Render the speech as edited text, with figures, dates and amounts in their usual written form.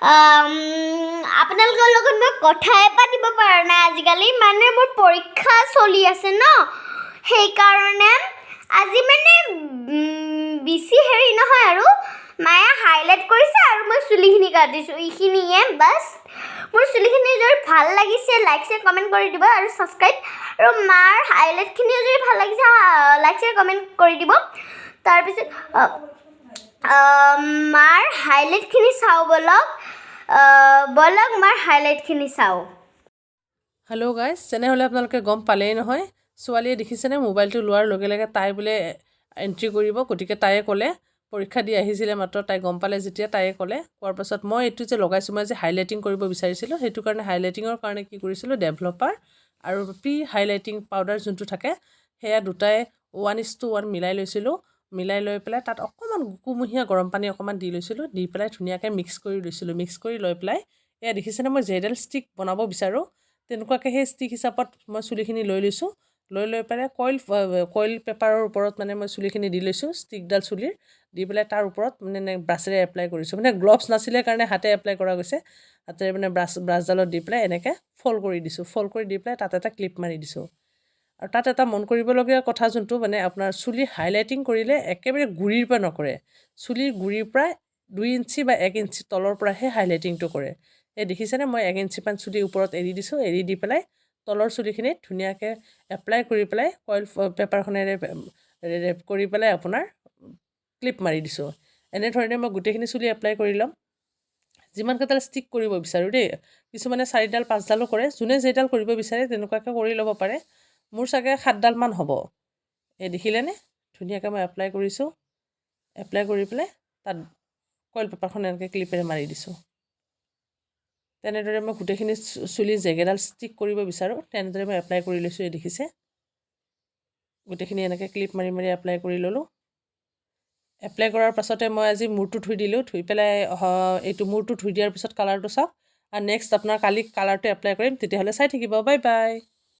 আপোনালোকৰ লগত মই কথাই পাতিব পৰা নাই আজিকালি। মানে মোৰ পৰীক্ষা চলি আছে ন, সেইকাৰণে আজি মানে বেছি হেৰি নহয় আৰু মায়ে হাইলাইট কৰিছে আৰু মই চুলিখিনি কাটিছোঁ, এইখিনিয়ে বাছ। মোৰ চুলিখিনি যদি ভাল লাগিছে, লাইক, শ্বেয়াৰ, কমেণ্ট কৰি দিব আৰু ছাবস্ক্ৰাইব। আৰু মাৰ হাইলাইটখিনিও যদি ভাল লাগিছে, লাইক, শ্বেয়াৰ, কমেণ্ট কৰি দিব। তাৰপিছত মাৰ হাইলাইটখিনি চাওঁ ব'লক। ব'লক, মাৰ হাইলাইটখিনি চাওঁ। হেল্ল' গাইজ, তেনেহ'লে আপোনালোকে গম পালেই নহয়, ছোৱালীয়ে দেখিছেনে, মোবাইলটো লোৱাৰ লগে লগে তাই বোলে এণ্ট্ৰি কৰিব। গতিকে তাইয়ে ক'লে, পৰীক্ষা দি আহিছিলে মাত্ৰ, তাই গম পালে যেতিয়া তাইয়ে ক'লে। কোৱাৰ পাছত মই এইটো যে লগাইছোঁ, মই যে হাইলাইটিং কৰিব বিচাৰিছিলোঁ, সেইটো কাৰণে হাইলাইটিঙৰ কাৰণে কি কৰিছিলোঁ, ডেভলপাৰ আৰু প্ৰি হাইলাইটিং পাউডাৰ যোনটো থাকে, সেয়া দুটাই 1:1 মিলাই লৈছিলোঁ। মিলাই লৈ পেলাই তাত অকণমান কুহুমীয়া গৰম পানী অকণমান দি লৈছিলোঁ। দি পেলাই ধুনীয়াকৈ মিক্স কৰি লৈছিলোঁ। মিক্স কৰি লৈ পেলাই এয়া দেখিছেনে, মই যেইডাল ষ্টিক বনাব বিচাৰোঁ, তেনেকুৱাকৈ সেই ষ্টিক হিচাপত মই চুলিখিনি লৈ লৈছোঁ। লৈ লৈ পেলাই কইল কইল পেপাৰৰ ওপৰত মানে মই চুলিখিনি দি লৈছোঁ, ষ্টিকডাল চুলিৰ দি পেলাই তাৰ ওপৰত মানে ব্ৰাছেৰে এপ্লাই কৰিছোঁ। মানে গ্ল'ভছ নাছিলে কাৰণে হাতে এপ্লাই কৰা গৈছে। হাতেৰে মানে ব্ৰাছডালত দি পেলাই এনেকৈ ফ'ল্ড কৰি দিছোঁ। ফ'ল্ড কৰি দি পেলাই তাত এটা ক্লিপ মাৰি দিছোঁ। আৰু তাত এটা মন কৰিবলগীয়া কথা, যোনটো মানে আপোনাৰ চুলি হাইলাইটিং কৰিলে একেবাৰে গুৰিৰ পৰা নকৰে, চুলিৰ গুৰিৰ পৰা 2 ইঞ্চি বা 1 ইঞ্চি তলৰ পৰাহে হাইলাইটিংটো কৰে। এই দেখিছেনে, মই 1 ইঞ্চিমান চুলি ওপৰত এৰি দিছোঁ। এৰি দি পেলাই তলৰ চুলিখিনিত ধুনীয়াকৈ এপ্লাই কৰি পেলাই কইল পেপাৰখনেৰে ৰেপ কৰি পেলাই আপোনাৰ ক্লিপ মাৰি দিছোঁ। এনেধৰণে মই গোটেইখিনি চুলি এপ্লাই কৰি ল'ম, যিমানকেইডাল ষ্টিক কৰিব বিচাৰোঁ দেই। কিছুমানে চাৰিডাল, পাঁচডালো কৰে। যোনে যেইডাল কৰিব বিচাৰে, তেনেকুৱাকৈ কৰি ল'ব পাৰে। মোৰ চাগে সাতডালমান হ'ব। এই দেখিলেনে, ধুনীয়াকৈ মই এপ্লাই কৰিছোঁ। এপ্লাই কৰি পেলাই তাত কইল পেপাৰখন এনেকৈ ক্লিপেৰে মাৰি দিছোঁ। তেনেদৰে মই গোটেইখিনি চুলি যেইকেইডাল ষ্টিক কৰিব বিচাৰোঁ, তেনেদৰে মই এপ্লাই কৰি লৈছোঁ। এই দেখিছে, গোটেইখিনি এনেকৈ ক্লিপ মাৰি মাৰি এপ্লাই কৰি ল'লোঁ। এপ্লাই কৰাৰ পাছতে মই আজি মূৰটো ধুই দিলোঁ। ধুই পেলাই এইটো মূৰটো ধুই দিয়াৰ পিছত কালাৰটো চাওক। আৰু নেক্সট আপোনাৰ কালি কালাৰটো এপ্লাই কৰিম। তেতিয়াহ'লে চাই থাকিব। Bye bye.